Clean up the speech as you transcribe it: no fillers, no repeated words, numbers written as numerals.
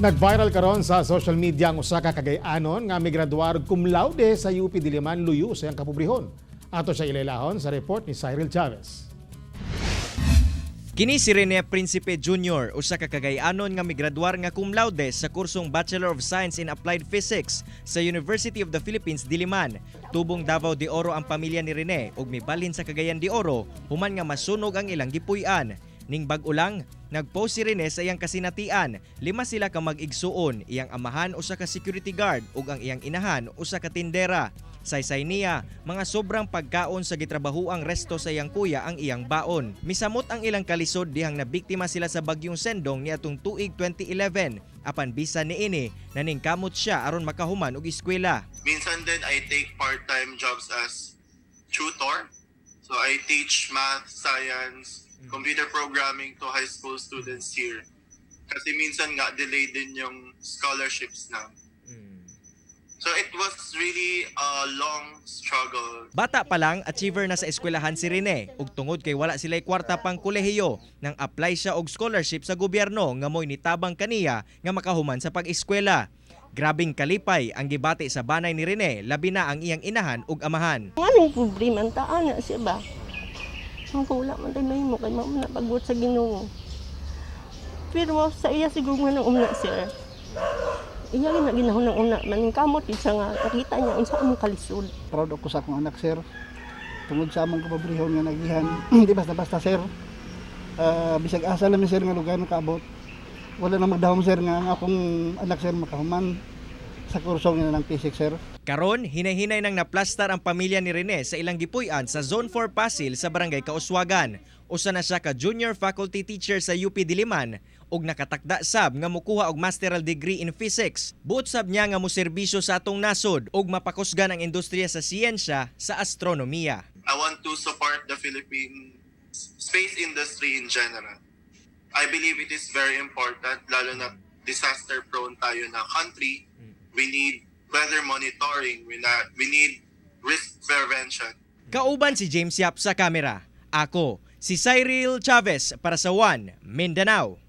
Nag-viral karon sa social media ang usa ka Cagay-anon nga migraduar cum laude sa UP Diliman luyo sa iyang kapobrehon. Ato siya ilailahon sa report ni Cyril Chavez. Kini si Rene Principe Jr., usa ka Cagay-anon nga migraduar nga cum laude sa kursong Bachelor of Science in Applied Physics sa University of the Philippines Diliman. Tubong Davao de Oro ang pamilya ni Rene ug mibalhin sa Cagayan de Oro human nga masunog ang ilang gipuy-an. Ning bag-o lang, nagpost si Rene sa iyang kasinatian. Lima sila ka mag-igsuon, iyang amahan usa ka security guard ug ang iyang inahan usa ka tindera. Saysay niya, mga sobrang pagkaon sa gitrabahuang resto sa iyang kuya ang iyang baon. Misamot ang ilang kalisod dihang nabiktima sila sa bagyong Sendong niadtong tuig 2011. Apan bisan niini, naningkamot siya aron makahuman og eskwela. Minsan din, I take part-time jobs as tutor. So I teach math, science, computer programming to high school students here. Kasi minsan nga delayed din yung scholarships na. So it was really a long struggle. Bata pa lang, achiever na sa eskwelahan si Rene ug tungod kay wala sila'y kwarta pang kolehiyo, nang apply siya og scholarship sa gobyerno nga mo'y nitabang kaniya nga makahuman sa pag-eskwela. Grabing kalipay ang gibati sa banay ni Rene, labi na ang iyang inahan ug amahan. Anong problema ang taan na siya ba? Ang wala man tayo mahimo kay mao na pagbuot sa Ginoo. Pero sa iya siguro nga nang una, sir. Iya gina ginahon ng una maningkamot gid siya nga nakita niya unsa among kalisod. Proud ako sa akong anak, sir. Tungod sa among kapobrehon nga nagihan, di basta-basta, sir. Bisag asa lang mi, sir, nga lugar nakaabot. Wala na magdahom, sir, nga ang akong anak, sir, makahuman sa kurso nga ng physics, sir. Karon, hinay-hinay nang naplastar ang pamilya ni Rene sa ilang gipuy-an sa Zone 4 Pasil sa Barangay Kauswagan. Usa na siya ka junior faculty teacher sa UP Diliman ug nakatakda sab nga mukuha og masteral degree in physics. Buot sab niya nga moserbisyo sa atong nasod ug mapakusgan ang industriya sa siyensya sa astronomiya. I want to support the Philippine space industry in general. I believe it is very important, lalo na disaster prone tayo na country. We need weather monitoring. We need risk prevention. Kauban si James Yap sa kamera. Ako, si Cyril Chavez para sa One Mindanao.